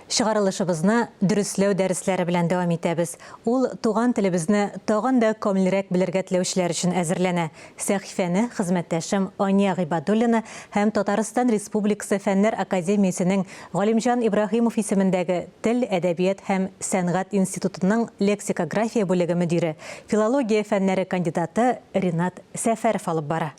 Чыгарылышыбызны дөресләү дәресләре белән дәвам итәбез. Ул туган телебезне тагын да камилрәк белергә теләүчеләр өчен әзерләнә. Сәхифәне хезмәттәшем Ания Гыйбадуллина һәм Татарстан Республикасы Фәннәр академиясенең Галимҗан Ибраһимов исемендәге Тел, әдәбият һәм сәнгать институтының лексикография бүлеге мөдире, филология фәннәре кандидаты Ринат Сәфәров алып бара.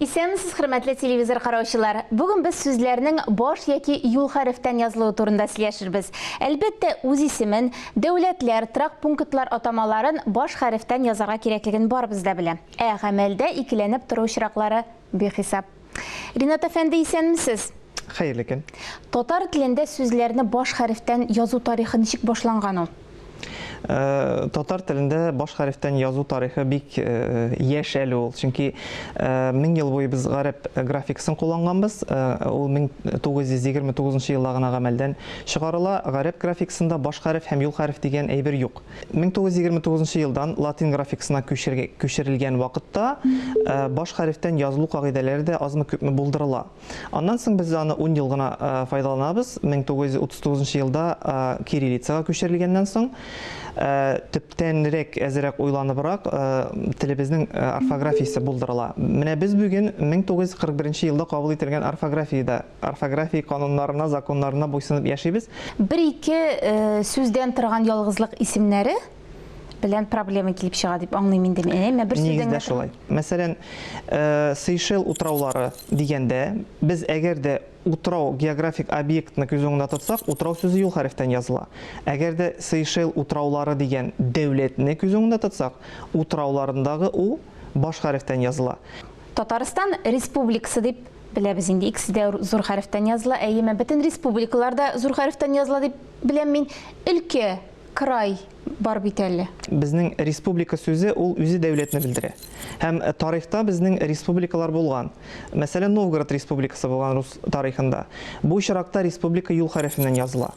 Исәнмесез, хөрмәтле телевизор караучылар! Бүген без сүзләрнең баш яки юл хәрефтән язылуы турында сөйләшербез. Әлбәттә, үз исемен, дәүләтләр, торак пунктлар атамаларын баш хәрефтән язарга кирәклеген барыбыз да белә. Ә гамәлдә икеләнеп тору очраклары бихисап. Ринат әфәнде, исәнмесез! Хәерле көн! Татар телендә сүзләрне баш хәрефтән язу тарихы ничек башланган ул? Татар телендә баш хәрефтән язу тарихы бик яшь әле ул. Чөнки 1000 ел буе без гарәп графикасын кулланганбыз. Ул 1929 елда гына гамәлдән чыгарыла. Гарәп графикасында баш хәреф һәм юл хәреф дигән әйбер юк. 1929 елдан латин графикасына күчерелгән вакытта баш хәрефтән язылу кагыйдәләре дә азмы-күпме булдырыла. Аннан соң без аны ун ел гына файдаланабыз. 1939 елда кириллицага күчерелгәннән соң, төптәнрәк, әзрәк уйланыбрак, телебезнең орфографиясе булдырыла. Менә без бүген 1941 елда кабул ителгән орфографиядә, орфография кануннарына, законнарына буйсынып яшибез. Бер-ике сүздән торган ялгызлык исемнәре белән проблема килеп чыга дип аңлыйм инде мин. Әмма бер сүздән Нигездә шулай. Мәсәлән, Сейшел утраулары дигәндә, без әгәр дә утрау географик объектны күз уңында тотсак, утрау сүзе юл хәрефтән языла. Әгәр дә Сейшел утраулары дигән дәүләтне күз уңында тотсак, утрауларындагы у баш хәрефтән языла. Татарстан Республикасы дип беләбез инде, икесе дә зур хәрефтән языла. Әйеме, бөтен республикалар да зур хәрефтән языла дип беләм мин. Өлкә, край бар бит әле. Безнең республика сүзе ул үзе дәүләтне белдерә. Һәм тарихта безнең республикалар булган. Мәсәлән, Новгород республикасы булган рус тарихында. Бу очракта республика юл хәрефеннән языла.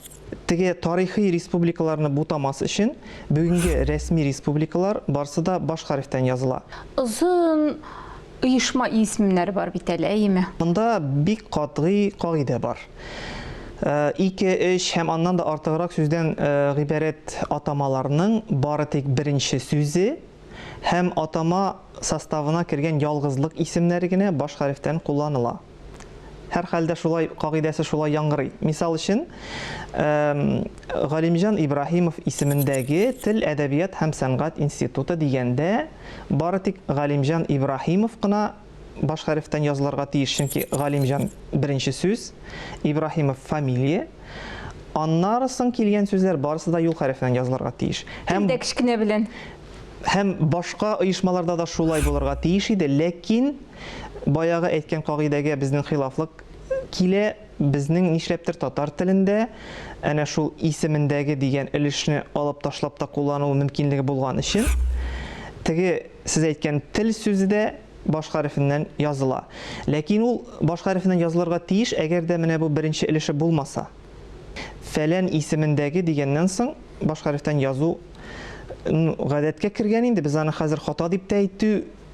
Теге тарихи республикаларны бутамас өчен, бүгенге рәсми республикалар барсы да баш хәрефтән языла. Озын оешма исемнәре бар бит әле, әйеме? Монда бик катгый кагыйдә бар. Ике, өч һәм аннан да артыграк сүздән гыйбарәт атамаларның бары тик беренче сүзе һәм атама составына кергән ялгызлык исемнәре генә баш хәрефтән кулланыла. Һәрхәлдә шулай, кагыйдәсе шулай яңгырый. Мисал өчен, Галимҗан Ибраһимов исемендәге Тел, әдәбият һәм сәнгать институты дигәндә бары тик Галимҗан Ибраһимов кына баш хәрефтән язылырга тиеш, чөнки Галимҗан беренче сүз, Ибраһимов фамилия, аннары соң килгән сүзләр барысы да юл хәрефеннән язылырга тиеш. Һәм Тел дә кечкенә белән. Һәм башка оешмаларда да шулай булырга тиеш иде, ләкин баягы әйткән кагыйдәгә безнең хилафлык килә, безнең нишләптер татар телендә әнә шул исемендәге дигән өлешне алып ташлап та куллану мөмкинлеге булган өчен, теге Сез әйткән тел сүзе дә баш хәрефеннән языла. Ләкин ул баш хәрефеннән язылырга тиеш, әгәр дә менә бу беренче өлеше булмаса. Фәлән исемендәге дигәннән соң баш хәрефтән язу ну, гадәткә кергән инде, без аны хәзер хата дип тә әйтү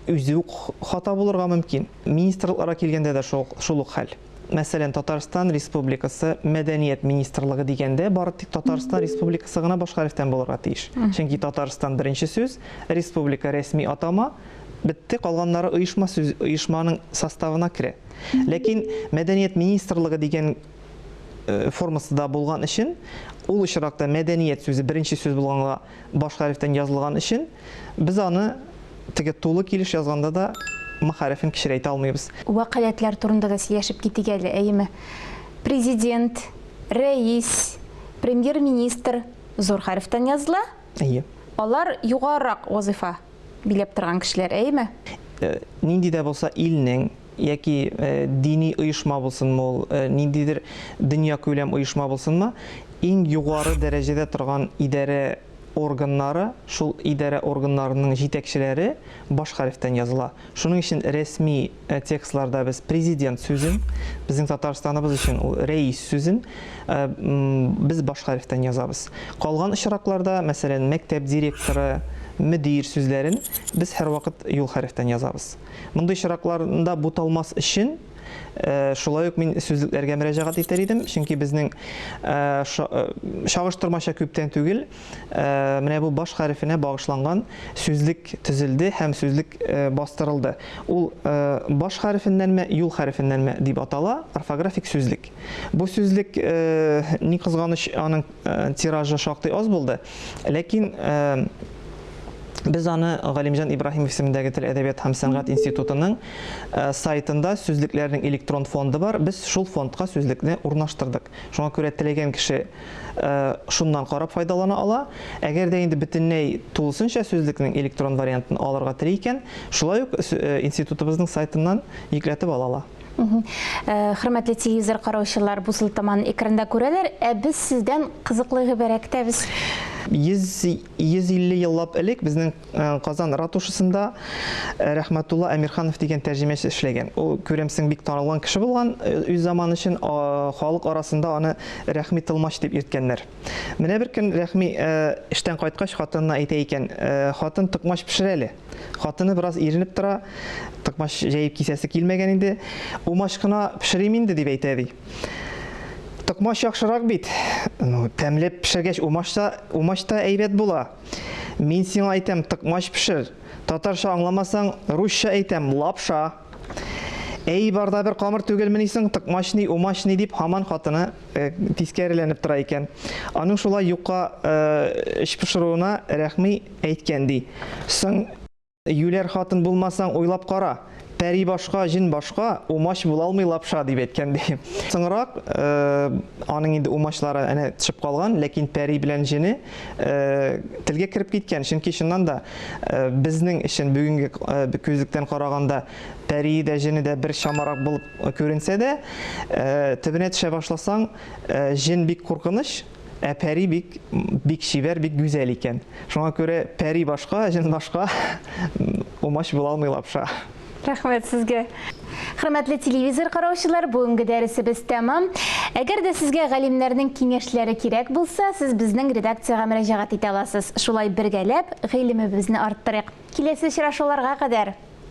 үзе үк хата булырга мөмкин. Министрлыкларга килгәндә дә шул, шул ук хәл. Мәсәлән, Татарстан Республикасы Мәдәният министрлыгы дигәндә бары тик Татарстан Республикасы гына баш хәрефтән булырга тиеш. Чөнки Татарстан беренче сүз, республика рәсми атама, бетте, калганнары оешма сүз, оешманың составына керә. Ләкин Мәдәният министрлыгы дигән э, формасы да булган өчен, ул очракта мәдәният сүзе беренче сүз булганга баш хәрефтән язылган өчен, без аны теге тулы килеш язганда да м хәрефен кечерәйтә алмыйбыз. Вәкаләтләр турында да сөйләшеп китик әле, әйеме? Президент, рәис, премьер-министр зур хәрефтән языла. Әйе. Алар югарырак вазыйфа биләп торган кешеләр, әйеме? Нинди дә булса илнең яки дини оешма булсынмы ул, ниндидер дөньякүләм оешма булсынмы, иң югары дәрәҗәдә торган идарә органнары, шул идарә органнарының җитәкчеләре баш хәрефтән языла. Шуның өчен рәсми текстларда без президент сүзен, безнең Татарстаныбыз өчен ул рәис сүзен без баш хәрефтән язабыз. Калган очракларда, мәсәлән, мәктәп директоры, мөдир сүзләрен без һәрвакыт юл хәрефтән язабыз. Мондый очракларда буталмас өчен, Шулай ук мин сүзлекләргә мөрәҗәгать итәр идем, чөнки безнең чагыштырмача күптән түгел менә бу баш хәрефенә багышланган сүзлек төзелде һәм сүзлек бастырылды. Ул баш хәрефеннәнме, юл хәрефеннәнме дип атала, орфографик сүзлек. Бу сүзлек, ни кызганыч, аның тиражы шактый аз булды, ләкин без аны Галимҗан Ибраһимов исемендәге тел, әдәбият һәм сәнгать институтының сайтында сүзлекләрнең электрон фонды бар. Без шул фондка сүзлекне урнаштырдык. Шуңа күрә теләгән кеше шуннан карап файдалана ала. Әгәр дә инде бөтенләй тулысынча сүзлекнең электрон вариантын алырга тели икән, шулай ук институтыбызның сайтыннан йөкләтеп ала ала. Хөрмәтле телевизор караучылар, бу сылтаманы экранда күрәләр, ә без сездән кызыклы гыйбарә көтәбез. 150 еллап элек безнең Казан ратушасында Рәхмәтулла Әмирханов дигән тәрҗемәче эшләгән. Ул, күрәмсең, бик танылган кеше булган үз заманы өчен, халык арасында аны Рәхми тылмач дип йөрткәннәр. Менә бер көн Рәхми эштән кайткач хатынына әйтә икән, Хатын, токмач пешер әле. Хатыны бераз иренеп тора, токмач җәеп кисәсе килмәгән инде. Умач кына пешерим инде, дип әйтә, ди. Токмач яхшырак бит. Ну, тәмләп пешергәч, умач та, умач та әйбәт була. Мин сиңа әйтәм, токмач пешер. Татарча аңламасаң, русча әйтәм, лапша. Әй, бар да бер камыр түгелмени соң, токмач ни, умач ни, дип һаман хатыны э, тискәреләнеп тора икән. Аның шулай юкка э, эч пошыруына Рәхми Әйткән, ди. Соң, юләр хатын булмасаң, уйлап кара. Пәри башка, җен башка, умач булалмый лапша, дип әйткән, ди. Соңрак, аның инде умачлары әнә төшеп калган, ләкин пәри белән җене телгә кереп киткән. Чөнки чыннан да безнең өчен бүгенге күзлектән караганда пәрие дә, җене дә бер чамарак булып күренсә дә, төбенә төшә башласаң, җен бик куркыныч, Ә пәри бик, бик чибәр, бик гүзәл икән. Шуңа күрә пәри башка, җен башка, умач була алмый лапша. Рәхмәт сезгә. Хөрмәтле телевизор караучылар, бүгенге дәресебез тәмам. Әгәр дә сезгә галимнәрнең киңәшләре кирәк булса, сез безнең редакциягә мөрәҗәгать итә аласыз. Шулай бергәләп гыйлемебезне арттырыйк. Киләсе очрашуларга кадәр!